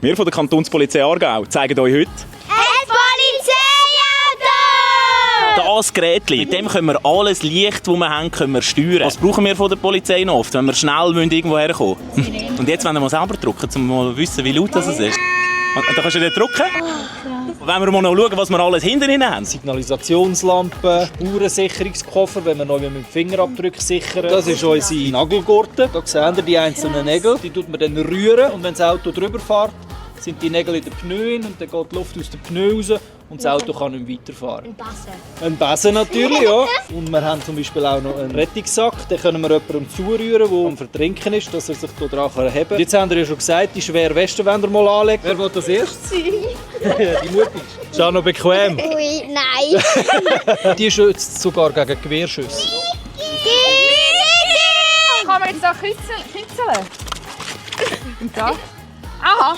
Wir von der Kantonspolizei Aargau zeigen euch heute ein Polizeiauto! das Gerät. Mit dem können wir alles Licht, das wir haben, können wir steuern. Was brauchen wir von der Polizei noch oft, wenn wir schnell irgendwo herkommen müssen? Und jetzt wollen wir mal selber drücken, um mal zu wissen, wie laut das ist. Und dann kannst du den drücken. Wenn wir mal noch schauen, was wir alles hinten haben. Signalisationslampen, Spurensicherungskoffer, wenn wir noch mit dem Fingerabdruck sichern. Das ist unsere Nagelgurte. Da sehen wir die einzelnen Nägel. Die tut man dann rühren und wenn das Auto drüber fährt, sind die Nägel in den Pneuen und dann geht die Luft aus den Pneuen raus und das Auto kann nicht weiterfahren. Ein Besen natürlich, ja. Und wir haben zum Beispiel auch noch einen Rettungssack, den können wir jemandem zurühren, der am Vertrinken ist, dass er sich daran heben kann. Jetzt haben wir ja schon gesagt, die schwere Weste wollen wir mal anlegen. Wer will das erst? Die Mutti. Ist auch noch bequem. Ui, nein. Die schützt sogar gegen Gewehrschüsse. Kann man jetzt auch kitzeln? Und da? Aha!